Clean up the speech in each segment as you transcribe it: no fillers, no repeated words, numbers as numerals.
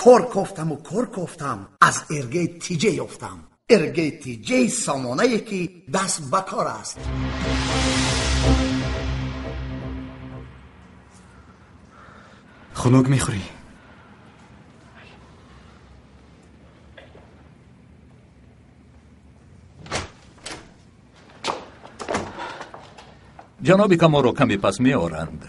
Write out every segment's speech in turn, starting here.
Кор кофтаму кор кофтам, аз Эргей Тиҷе ёфтам. Эргей Тиҷей сомонае ки даст ба кор аст. Хунук мехӯрӣ? Ҷаноби Камолро каме пас меоранд.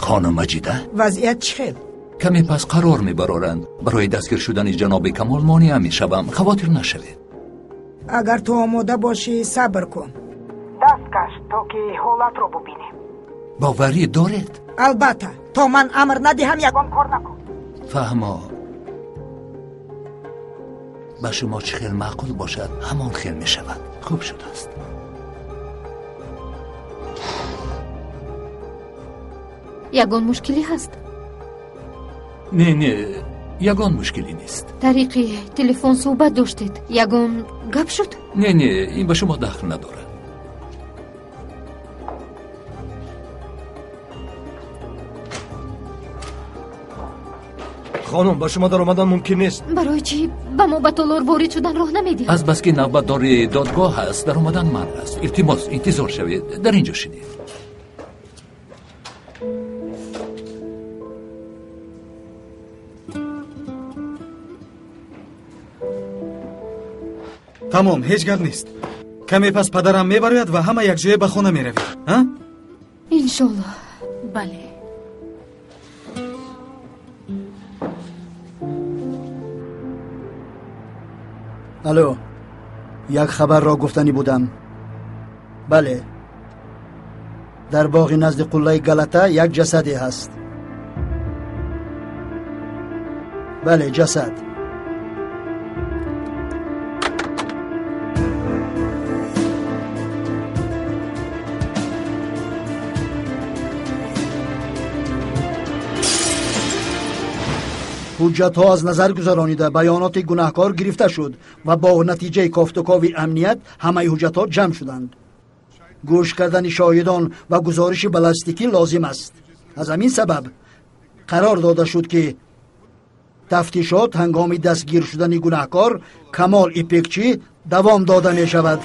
Хонум Маҷида? Вазъият чӣ хел? Каме пас қарор мебароранд. Барои дастгир шудани ҷаноби Камол монеа мешавам. Хавотир нашавед. Агар ту омода бошӣ, сабр кун. Даст каш, то ки ҳолатро бубинем. Боварӣ доред? Албатта, то ман амр надиҳам, ягон кор накун. Фаҳмо. Ба шумо чӣ хел маъқул бошад, ҳамон хел мешавад. Хуб шудааст. Ягон мушкилӣ ҳаст? Не, не, ягон мушкилӣ нест. Тариқи телефон суҳбат доштед, ягон гап шуд? Не, не, ин ба шумо дахл надорад. Хонум, ба шумо даромадан мумкин нест. Барои чӣ ба мо ба толор ворид шудан роҳ намедиҳад? Азбаски навбатдори додгоҳ аст, даромадан манъ аст. Илтимос, интизор шавед, дар ин ҷо шинед. Тамом, ҳеҷ гап нест. Каме пас падарам мебарояд ва ҳама якҷоя ба хона меравем. А? Иншоллоҳ. Бале. Алло, як хабарро гуфтанӣ будам. Бале, дар боғи назди қуллаи Галата як ҷасаде ҳаст. Бале, ҷасад. Ҳуҷҷатҳо аз назар гузаронида, баёноти гунаҳкор гирифта шуд ва бо натиҷаи кофтукови амният ҳамаи ҳуҷҷатҳо ҷамъ шуданд. Гӯш кардани шоҳидон ва гузориши баллистикӣ лозим аст. Аз ҳамин сабаб қарор дода шуд, ки тафтишот ҳангоми дастгир шудани гунаҳкор Камол Ипекчӣ давом дода мешавад.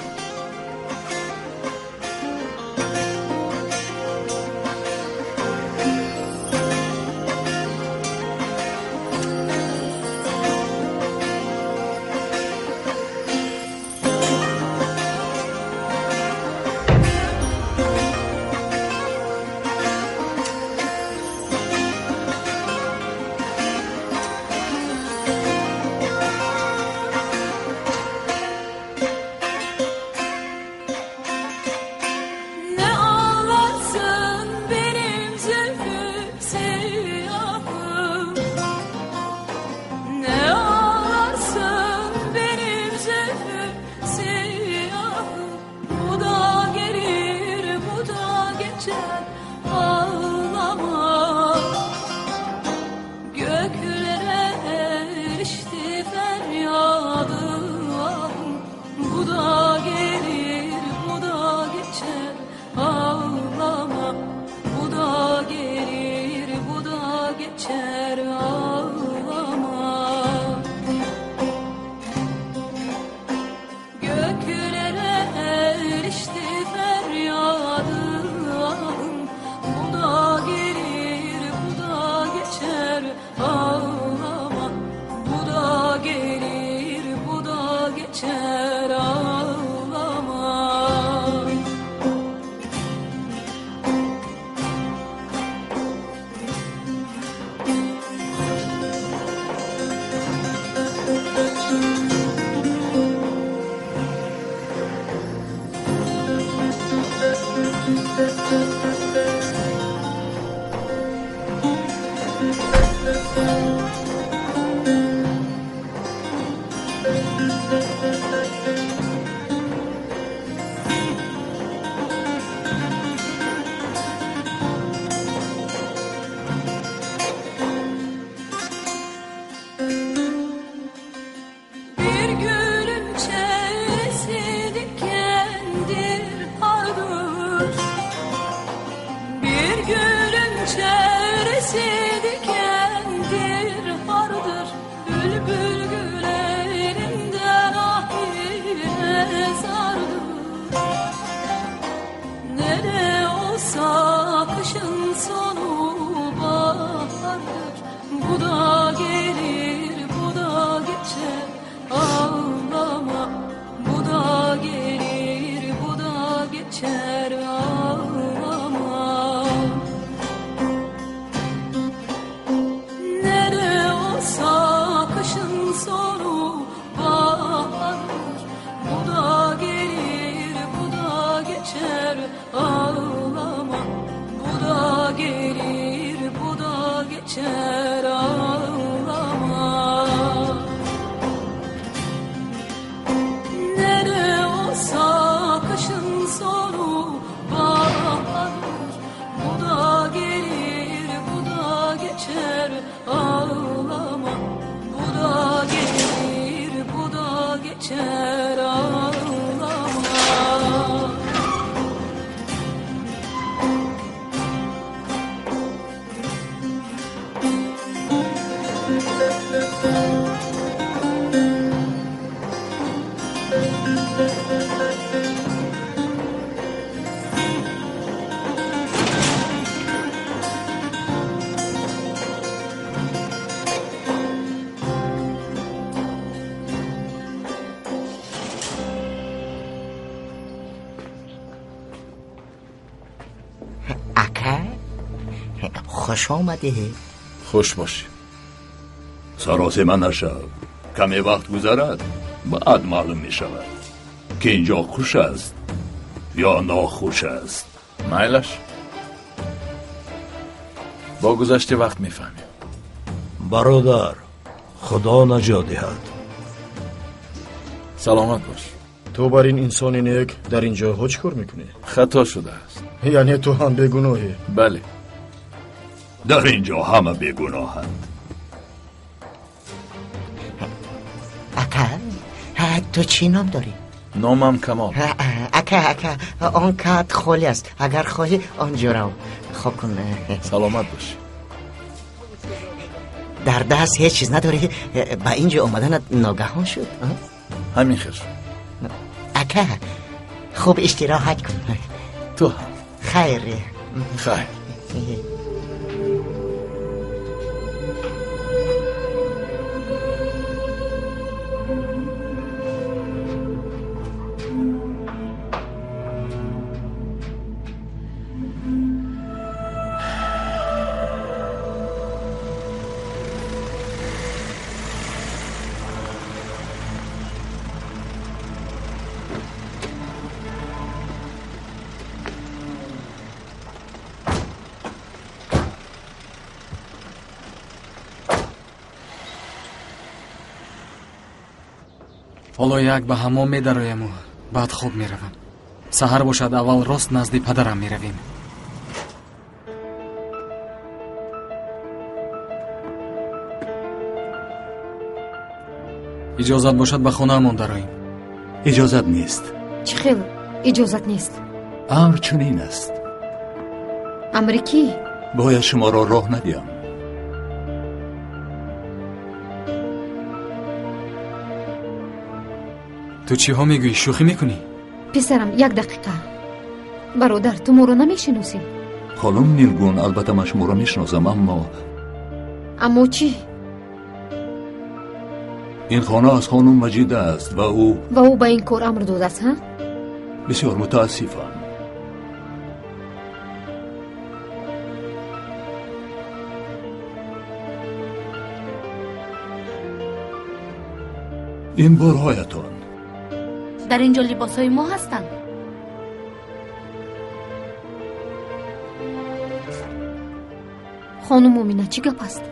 Bir gülün çehresi Bu da gelir, bu da geçer, ağlama. Bu da gelir, bu da geçer, ağlama. Nere olsa kışın sonu bahardır. Bu da gelir, bu da geçer, ağlama. Bu da gelir, bu da geçer, ağlama. Nere olsa kışın sonu bahardır. Bu da gelir, bu da geçer, ağlama. Bu da gelir, bu da geçer, ağlama. Ака, хуш омадӣ. Хуш бошӣ. Саросема нашав. Каме вақт гузарад, баъд маълум мешавад, ки инҷо хуш аст ё нохуш аст. Майлаш, бо гузашти вақт мефаҳмем. Бародар, худо наҷот диҳад. Саломат бош. Ту бар ин инсони нек дар ин ҷойҳо чӣ кор мекунӣ? Хато шудааст. Яъне ту ҳам бегуноҳӣ? Бале. Дар ин ҷо ҳама бегуноҳанд. Ака, ту чӣ ном дорӣ? Номам Камол. Ака, ака, он кат холӣ аст. Агар хоҳӣ он ҷо рав. Хоб кун. Саломат бошӣ. Дар даст ҳеҷ чиз надорӣ. Ба ин ҷо омаданат ногаҳон шуд? Ҳамин хел шуд. Ака, хуб истироҳат кун. Ту ҳам. Хайр. Хайр. Ҳоло як ба ҳаммом медарояму баъд хоб меравам. Саҳар бошад, аввал рост назди падарам меравем. Иҷозат бошад, ба хонаамон дароем. Иҷозат нест. Чӣ хел иҷозат нест? Амр чунин аст. Амри кӣ? Бояд шуморо роҳ надиҳам. Ту чиҳо мегӯӣ? Шӯхӣ мекунӣ? Писарам, як дақиқа. Бародар, ту моро намешиносӣ? Хонум Нилгун, албатта ман шуморо мешиносам, аммо Аммо чӣ? Ин хона аз хонум Маҷида аст ва ӯ Ва ӯ ба ин кор амр додааст, ҳа? Бисёр мутаассифам. Ин борҳоятон. Дар ин ҷо либосҳои мо ҳастанд. Хонум Мумина, чӣ гап аст?